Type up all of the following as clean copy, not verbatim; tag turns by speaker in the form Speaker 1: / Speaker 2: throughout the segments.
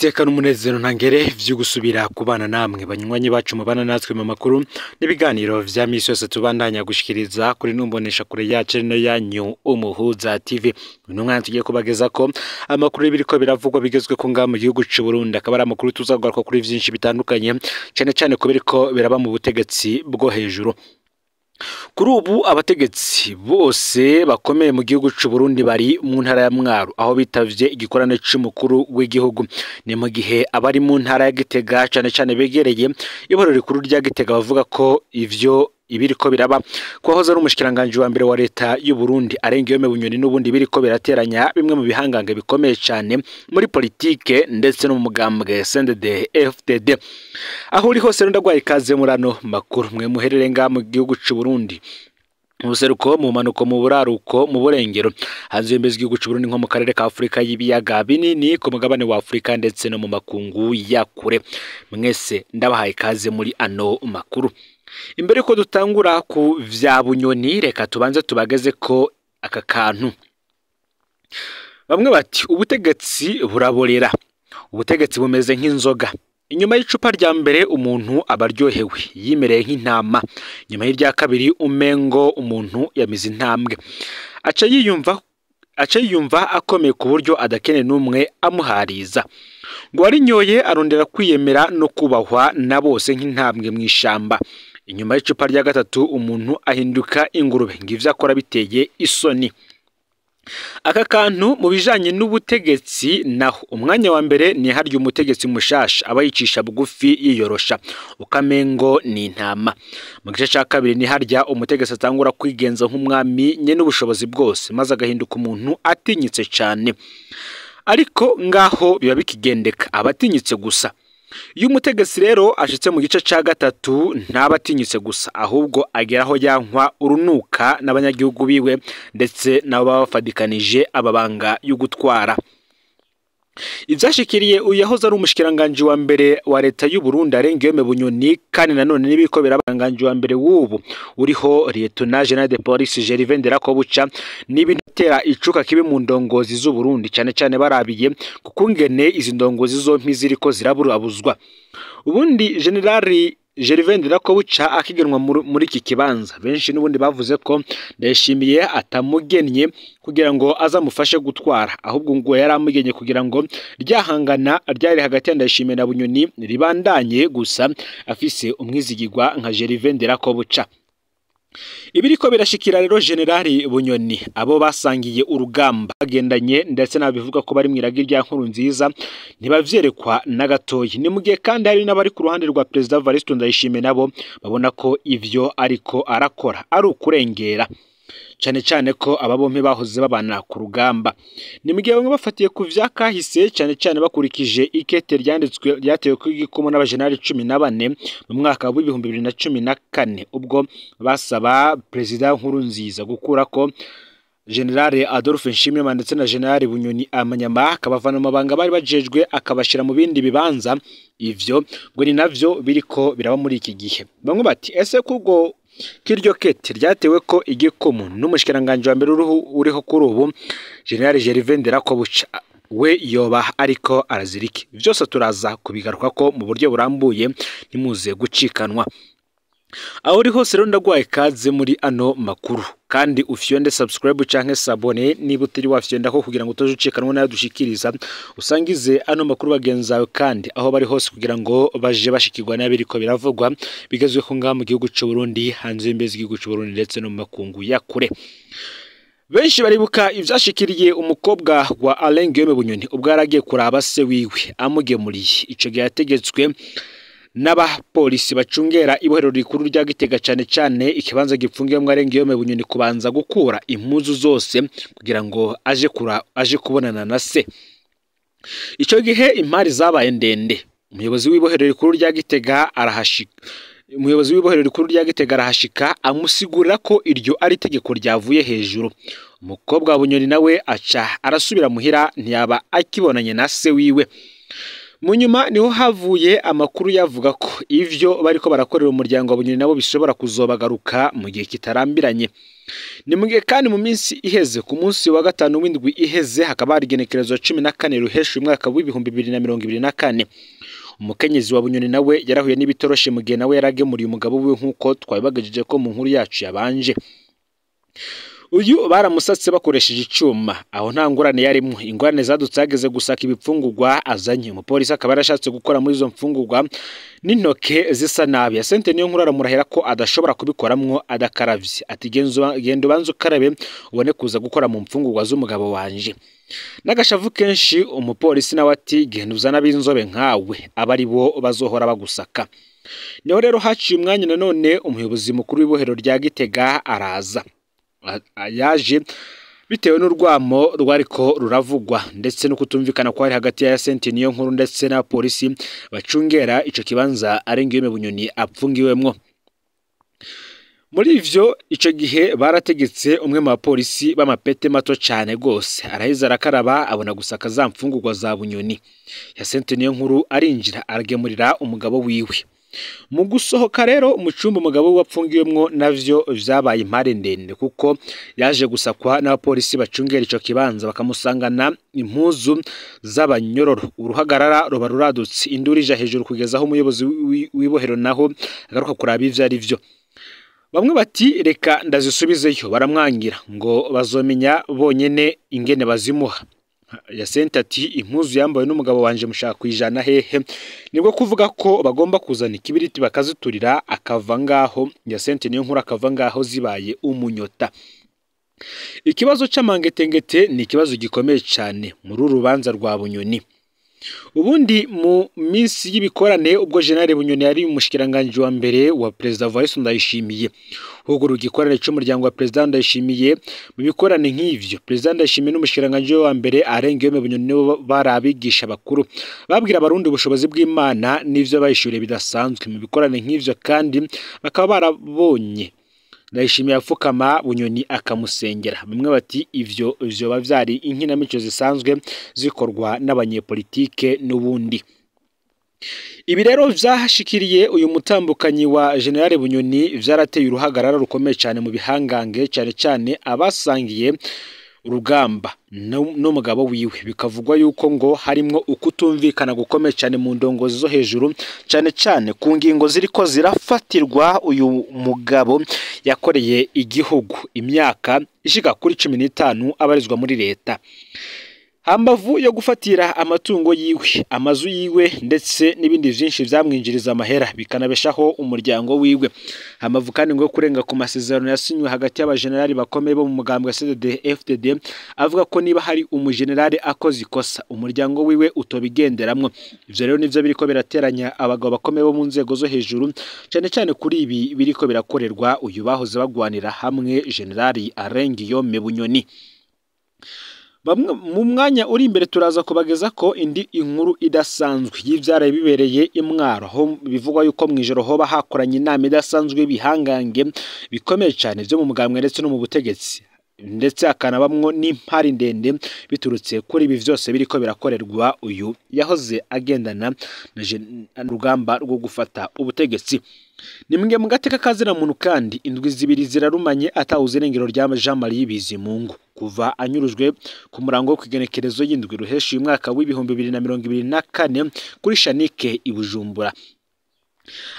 Speaker 1: Niteka n'umunezero ntangere vyo gusubira kubana namwe banywanyi bacu mubana natwe mu makuru n'ibiganiro vya misi yose tubandanya gushikiriza kuri numbonesha kure yacu no yanyu Umuhuza TV. Uyu mwana tugiye kubageza ko amakuru y'ibiriko biravugwa bigezwe ko ngaha mu gihugu c'u Burundi, akaba ari amakuru tuzagaruka kuri vyinshi bitandukanye, cane cane ku biriko biraba mu butegetsi bwo hejuru. Kuri ubu abategetsi bose bakomeye mu gihugu c'u Burundi bari mu ntara ya Mwaro aho bitavye igikorane c'umukuru w'igihugu. Ni mu gihe abari mu ntara ya Gitega cane cane begereye iborero rikuru rya Gitega bavuga ko ivyo ibiriko biraba kwahoze ari umushikiranganje wa mbere wa leta y'u Burundi Arengiyome Bunyoni n'ubundi biriko birateranya bimwe mu bihangange bikomeye cane muri politike ndetse no mu mugambwe CNDD FDD. Aho uri hose ndagwaye ikaze murano makuru mwe muherere nga mu gihugu c'u Burundi, mu buseruko, mu manuko, mu buraruko, mu burengero, hanze y'imbizi z'igihugu c'u Burundi nko mu karere ka Afrika y'ibiyaga binini, ku mugabane wa Afrika ndetse no mu makungu ya kure. Mwese ndabahaye ikaze muri ano makuru. Imbere ko dutangura ku vya Bunyoni, reka tubanze tubageze ko aka kantu. Bamwe bati ubutegetsi buraborera, ubutegetsi bumeze nk'inzoga. Inyuma y'icupa rya mbere umuntu aba aryohewe yimereye nk'intama, nyuma y'irya kabiri umengo umuntu yamize intambwe, aca yiyumva akomeye ku buryo adakeneye n'umwe amuhariza. Ngo warinyoye arondera kwiyemera no kubahwa na bose nk'intambwe mu ishamba. Inyuma y'icupa rya gatatu umuntu ahinduka ingurube, ngo ivyo akora biteye isoni. Aka kantu mu bijanye n'ubutegetsi naho umwanya wa mbere ni harya umutegetsi mushasha aba yicisha bugufi yiyorosha ukamengo ni intama. Mu gice ca kabiri ni harya umutegetsi atangura kwigenza nk'umwami nye n'ubushobozi bwose, maze agahinduka umuntu atinyitse cane. Ariko ngaho biba bikigendeka, aba atinyitse gusa. Iyo umutegetsi rero ashitse mu gice ca gatatu ntaba atinyitse gusa, ahubwo ageraho yankwa urunuka n'abanyagihugu biwe ndetse nabo baba bafadikanije ababanga yo gutwara. Ivyashikiriye uyu yahoze ari umushikiranganje wa mbere wa leta y'u Burundi Arengiyome Bunyoni, kandi nanone n'ibiko birabanganje wa mbere w'ubu uriho Lieutenant General de Police Gervais Nderakobuca, n'ibintera icuka kibi mu ndongozi z'u Burundi, cane cane barabiye kukungene izi ndongozi zompi ziriko ziraburabuzwa. Ubundi General Gervais Nderakobuca akigenwa muri iki kibanza, benshi n'ubundi bavuze ko Ndayishimiye atamugennye kugira ngo azamufashe gutwara, ahubwo ngo yaramugenye kugira ngo ryahangana ryari hagati ya Ndayishimiye na Bunyoni ribandanye, gusa afise umwizigirwa nka Gervais Nderakobuca. Ibiriko birashikira rero General Bunyoni abo basangiye urugamba bagendanye ndetse n'abivuga ko bari mwiragi rya nkuru nziza ntibavyerekwa na gatoyi. Ni mugihe kandi hari n'abari ku ruhande rwa Perezida Evariste Ndayishimiye nabo babona ko ivyo ariko arakora ari ukurengera, cane cane ko aba bompi bahoze babana ku rugamba. Ni mugihe bamwe bafatiye ku vyakahise, cane cane bakurikije ikete ryanditswe ryatewe ku igikumu n'abajenerali 14 mu mwaka wa 2014, ubwo basaba Perezida Nkurunziza gukura ko General Adolphe Nshimirimana ndetse na General Bunyoni amanyama akabavana mu mabanga bari bajejwe akabashira mu bindi bibanza. Ivyo ngo ni navyo biriko biraba muri iki gihe. Bamwe bati ese kubwo kiryo kete ryatewe ko igikumu n'umushikiranganje wa mbere uriho kuri ubu General Gervais Nderakobuca we yoba ariko araziriki. Vyose turaza kubigaruka ko mu buryo burambuye, ntimuze gucikanwa. Aho uri hose rero ndagwaye ikaze muri ano makuru, kandi ufyonde subscribe canke sabone niba utari wafyonda ko kugira ngo utoje ucikanwa nayo dushikiriza, usangize ano makuru bagenzi bawe kandi aho bari hose kugira ngo baje bashikirwa n'abiriko biravugwa bigezwe ko ngaha mu gihugu c'u Burundi, hanze y'imbizi z'igihugu c'u Burundi ndetse no mu makungu ya kure. Benshi baribuka ivyashikiriye umukobwa wa Arengiyome Bunyoni ubwo yaragiye kuraba se wiwe amugemuriye. Ico gihe yategetswe n'abapolisi bacungera ibohero rikuru rya Gitega, cane cane ikibanza gipfungiyemwo Arengiyome Bunyoni, kubanza gukura impuzu zose kugira ngo aje kubonana na se. Ico gihe impari zabaye ndende. Umuyobozi w'ibohero rikuru rya Gitega arahashika. Umuyobozi w'ibohero rikuru rya Gitega arahashika amusigurira ko iryo ari itegeko ryavuye hejuru. Umukobwa wa Bunyoni nawe aca arasubira muhira, ntiyaba akibonanye na se wiwe. Mu nyuma niho havuye amakuru yavuga ko ivyo bariko barakorera umuryango wa Bunyoni nabo bishobora kuzobagaruka mu gihe kitarambiranye. Ni mu gihe kandi mu minsi iheze, ku munsi wa gatanu w'indwi iheze, hakaba hari igenekerezo 14 Ruheshi umwaka w'2024, umukenyezi wa Bunyoni nawe yarahuye n'ibitoroshe mu gihe nawe yaragemuriye umugabo wiwe, nk'uko twabibagejije ko mu nkuru yacu yabanje. Uyu baramusatse bakoresheje icuma, aho nta ngorane yarimwo. Ingorane zadutse hageze gusaka ibipfungurwa azanye. Umupolisi akaba yarashatse gukora muri izo mfungurwa n'intoke zisa nabi. Yasente niyo nkuru aramurahira ko adashobora kubikoramwo adakaravye, ati genda ubanze ukarabe ubone kuza gukora mu mfungurwa z'umugabo wanje. N'agashavu kenshi umupolisi nawe ati genda uzana ab'inzobe nkawe aba ari bo bazohora bagusaka. Niho rero haciye umwanya nanone umuyobozi mukuru w'ibohero rya Gitega araza. Yaje bitewe n'urwamo rwariko ruravugwa ndetse no kutumvikana kwari hagati ya Senti niyo nkuru ndetse na polisi bacungera ico kibanza Arengiyome Bunyoni apfungiwemwo. Muri ivyo ico gihe barategetse umwe mu bapolisi b'amapete mato cane gose, araheza arakaraba abona gusaka za mfungurwa za Bunyoni. Yasente niyo nkuru arinjira aragemurira umugabo wiwe. Mu gusohoka rero mu cumba umugabo wapfungiwemwo navyo vyabaye impare ndende, kuko yaje gusakwa n'abapolisi bacungera ico kibanza bakamusangana impuzu z'abanyororo. Uruhagarara ruba ruradutse, induru ija hejuru kugeza aho umuyobozi w'ibohero naho agaruka kuraba ivyo ari vyo. Bamwe bati reka ndazisubizeyo, baramwangira ngo bazomenya bonyene ingene bazimuha. Yasente ati impuzu yambawe n'umugabo wanje mushaka kwijana hehe? Nibwo kuvuga ko bagomba kuzana ikibiriti bakaziturira akava ngaho. Yasente niyo nkuru akava ngaho zibaye umunyota. Ikibazo c'amangetengete ni ikibazo gikomeye cyane muri uru rubanza rwa Bunyoni. Ubundi mu minsi y'ibikorane ubwo General Bunyoni yari umushikiranganje wa mbere wa Perezida Evariste Ndayishimiye, huguru igikorane c'umuryango wa Perezida Ndayishimiye, mu bikorane nk'ivyo Perezida Ndayishimiye n'umushikiranganje wa mbere Arengiyome Bunyoni nibo barabigisha bakuru, babwira abarundi ubushobozi bw'Imana n'ivyo bayishyuriye bidasanzwe. Mu bikorane nk'ivyo kandi bakaba barabonye Ndayishimiye apfukama Bunyoni akamusengera. Bamwe bati ivyo vyoba vyari inkinamico zisanzwe zikorwa n'abanyepolitike n'ubundi. Ibi rero vyahashikiriye uyu mutambukanyi wa General Bunyoni vyarateye uruhagarara rukomeye cyane mu bihangange, cyane cyane abasangiye urugamba n'umugabo wiwe. Bikavugwa yuko ngo harimwo ukutumvikana gukomeye cyane mu ndongozi zo hejuru, cyane cyane ku ngingo ziriko zirafatirwa uyu mugabo yakoreye igihugu imyaka ishika kuri 15 abarizwa muri leta. Hambavu yo gufatira amatungo yiwe, amazu yiwe ndetse n'ibindi vyinshi vyamwinjiriza amahera bikanabeshaho umuryango wiwe. Hambavu kandi ngo kurenga ku masezerano yasinywe hagati y'abajenerali bakomeye bo mu mugambwe wa CDD-FDD, avuga ko niba hari umujenerali akoze ikosa umuryango wiwe utobigenderamwo. Ivyo rero nivyo biriko birateranya abagabo bakomeye bo mu nzego zo hejuru, cyane cyane kuri ibi biriko birakorerwa uyu bahoze bagwanira hamwe Generali Arengiyome Bunyoni. Bamwe mu mwanya uri imbere turaza kubageza ko indi inkuru idasanzwe y'ivyaraye bibereye imwaro, aho bivugwa yuko mwijoro hoba hakoranye inama idasanzwe bihangange bikomeye cyane vyo mu mugambwe ndetse no mu butegetsi, ndetse akanabamwo n'impari ndende biturutse kuri ibi vyose biriko birakorerwa uyu yahoze agendana na rugamba rwo gufata ubutegetsi. Ni mwe mu gateka kazina muntu kandi indwi zibiri zirarumanye atawuze irengero rya Jean Marie Bizimungu kuva anyurujwe ku murango wo kwigenekerezo y'indwi Ruheshi uyu mwaka w'2024 kuri Shanike i Bujumbura.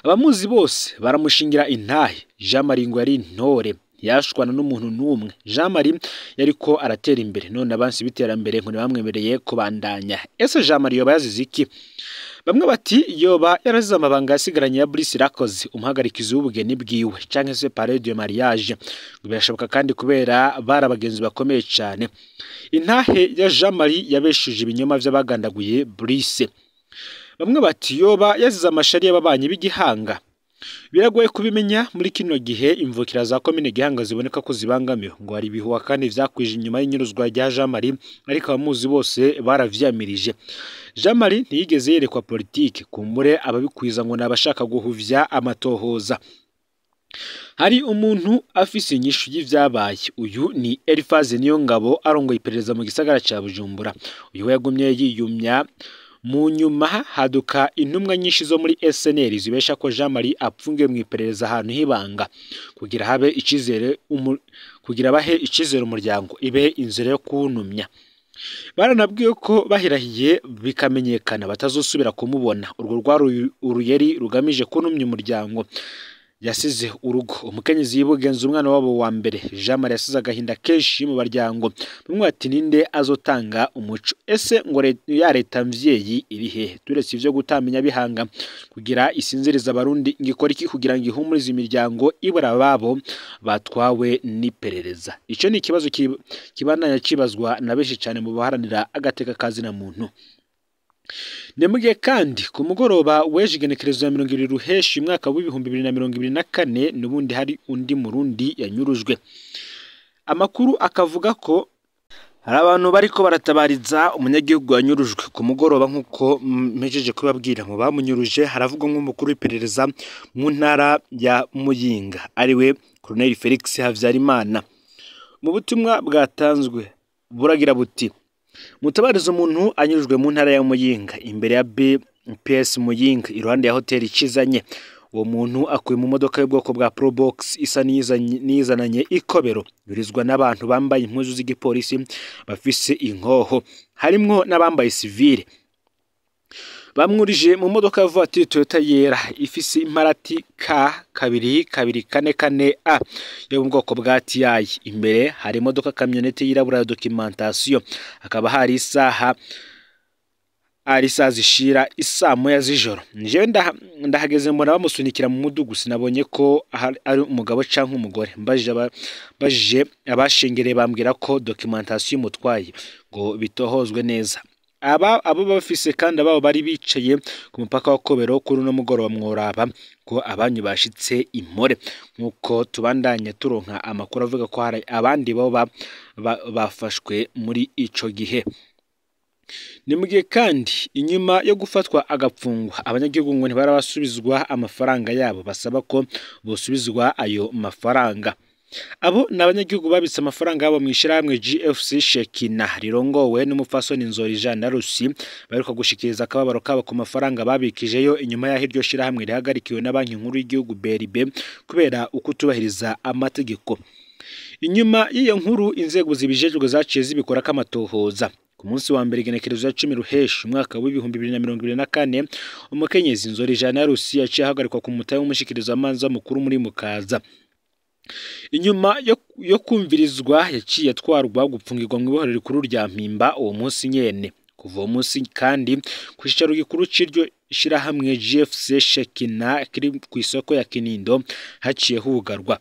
Speaker 1: Abamuzi bose baramushingira intahe. Jean Marie ngo yari intore, yashwana n'umuntu n'umwe. Jean Marie yariko aratera imbere, none abansi biterambere ngo ntibamwemereye kubandanya. Ese Jean Marie yoba yazize iki? Bamwe bati yoba yarazize amabanga yasigaranye ya Brice Rakoze, umuhagarikizi w'ubugeni bwiwe canke se parrain de mariage. Ngo birashoboka kandi kubera bari abagenzi bakomeye cyane. Intahe ya Jean Marie yabeshuje ibinyoma vy'abagandaguye Brice. Bamwe bati yoba yazize amashari y'ababanyi b'igihanga. Biragoye kubimenya muri kino gihe imvukira za komine Gihanga ziboneka ko zibangamiwe, ngo hari ibihuha kandi vyakwije inyuma y'inyuruzwa rya Jean Marie, ariko abamuzi bose baravyamirije. Jean Marie ntiyigeze yerekwa politike, kumbure ababikwiza ngo nabashaka guhuvya amatohoza. Hari umuntu afise inyishu y'ivyabaye. Uyu ni Elifaze Niyongabo arongoye iperereza mu gisagara ca Bujumbura. Uyu yagumye yiyumya Mu nyuma haduka intumwa nyinshi zo muri SNL zibesha ko Jean Marie apfungiwe mu iperereza ahantu hibanga kugira habe icizere kugira bahe icizere umuryango ibe inzira yo kunumya. Baranabwiye ko bahirahiye bikamenyekana batazosubira kumubona. Urwo rwari uruyeri rugamije kunumya umuryango yasize urugo. Umukenyezi yibugenza umwana wabo wa mbere Jean Marie yasize agahinda kenshi mu baryango. Bamwe bati ninde azotanga umuco? Ese ngo ya leta mvyeyi iri hehe? Turetse ivyo gutamenya bihanga kugira isinziriza abarundi, ngikora iki kugira ngo ihumurize imiryango ibura babo batwawe n'iperereza? Ico ni ikibazo kibandanya cibazwa na benshi cane mu baharanira agateka kazina muntu. Ni kandi ku mugoroba w'ejo igenekerezo ya 20 Ruheshi umwaka w'ibihumbi 2024 n'ubundi hari undi murundi yanyurujwe. Amakuru akavuga ko hari abantu bariko baratabariza umunyagihugu yanyurujwe ku mugoroba nk'uko mpejeje kubabwira. Mu bamunyuruje haravugwa nk'umukuru w'iperereza mu ntara ya Muyinga ariwe Colonel Felix Havyarimana. Mu butumwa bwatanzwe buragira buti: mutabariza umuntu anyurujwe mu ntara ya Muyinga imbere ya BPS Muyinga iruhande ya hoteli Kizanye. Uwo muntu akuye mu modoka y'ubwoko bwa Probox isa nizananye ikobero, yurizwa n'abantu bambaye impuzu z'igipolisi bafise inkoho, harimwo n'abambaye civile. Bamwurije mu modoka ya voiture Toyota yera ifise imparati K 2244 A yo mu bwoko bwa TI. Imbere hari imodoka kamyonete yirabura ya documentation, hakaba hari isaha ari saa zishira isaa moya z'ijoro. Njewe ndahageze mbona bamusunikira mu mudugu, sinabonye ko ari umugabo canke umugore. Mbajije abashengereye bambwira ko documentation imutwaye ngo bitohozwe neza. Abo bafise kandi ababo bari bicaye ku mupaka wa Kobero kuri uno mugoroba mworaba ko abanyu bashitse impore, nkuko tubandanya turonka amakuru avuga ko hari abandi bo bafashwe muri ico gihe. Ni mugihe kandi inyuma yo gufatwa agapfungwa abanyagihugu ngo ntibarabasubizwa amafaranga yabo, basaba ko bosubizwa ayo mafaranga. Abo ni abanyagihugu babitse amafaranga yabo mu ishirahamwe GFC Shekina rirongowe n'umupfasoni Nzori Jean na Rusi, baheruka gushikiriza akababaro kabo ku mafaranga babikijeyo inyuma y'aho iryo shirahamwe rihagarikiwe na banki nkuru y'igihugu BRB kubera ukutubahiriza amategeko. Inyuma y'iyo nkuru inzego zibijejwe zaciye zibikorako amatohoza. Ku munsi wa mbere igenekerezo ya 10 Ruheshi umwaka w'ibihumbi 2024 umukenyezi Nzori Jean na Rusi yaciye ahagarikwa ku mutahe w'umushikirizamanza mukuru muri Mukaza. Inyuma yo kumvirizwa yaciye atwarwa gupfungirwa mu ibohero rikuru rya Mpimba uwo munsi nyene. Kuva uwo munsi kandi ku cicaro gikuru c'iryo shirahamwe GFC Shekina kiri ku isoko ya Kinindo haciye hugarwa.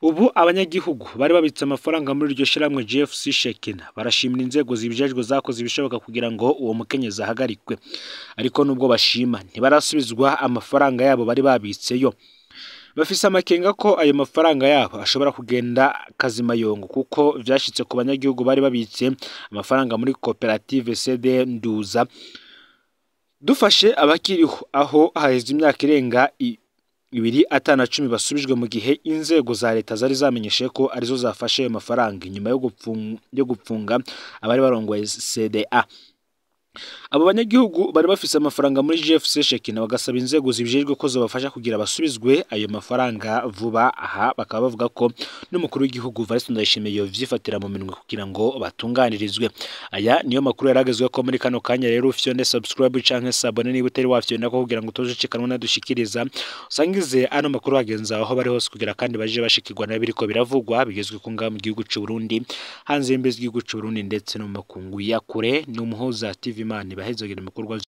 Speaker 1: Ubu abanyagihugu bari babitse amafaranga muri iryo shirahamwe GFC Shekina barashimira inzego zibijejwe zakoze ibishoboka kugira ngo uwo mukenyezi ahagarikwe, ariko nubwo bashima ntibarasubizwa amafaranga yabo bari babitseyo. Bafise amakenga ko ayo mafaranga yabo ashobora kugenda kazimayongo, kuko vyashitse ku banyagihugu bari babitse amafaranga muri koperative CD Nduza. Dufashe abakiriho aho haheze imyaka irenga 2 5 basubijwe, mu gihe inzego za leta zari zamenyeshe ko arizo zafashe ayo mafaranga inyuma yo gupfunga abari barongoye CDA. Abo banyagihugu bari bafise amafaranga muri GFC Shekina bagasaba inzego zibijejwe ko zobafasha kugira basubizwe ayo mafaranga vuba aha. Bakaba bavuga ko n'umukuru w'igihugu Evariste Ndayishimiye yovyifatira mu minwe kugira ngo batunganirizwe. Aya niyo makuru yaragezweho ko muri kano kanya. Rero ufyonde subscribe canke s'abonner niba utari wafyonda ko kugira ngo utoje nadushikiriza, usangize ano makuru bagenzi aho bari hose kugira kandi baje bashikirwa n'abiriko biravugwa bigezwe ku ngaha mu gihugu c'u Burundi, hanze y'imbizi z'igihugu c'u Burundi ndetse no mu makungu ya kure. Ni Umuhoza TV. Imana ibahezagire mu bikorwa.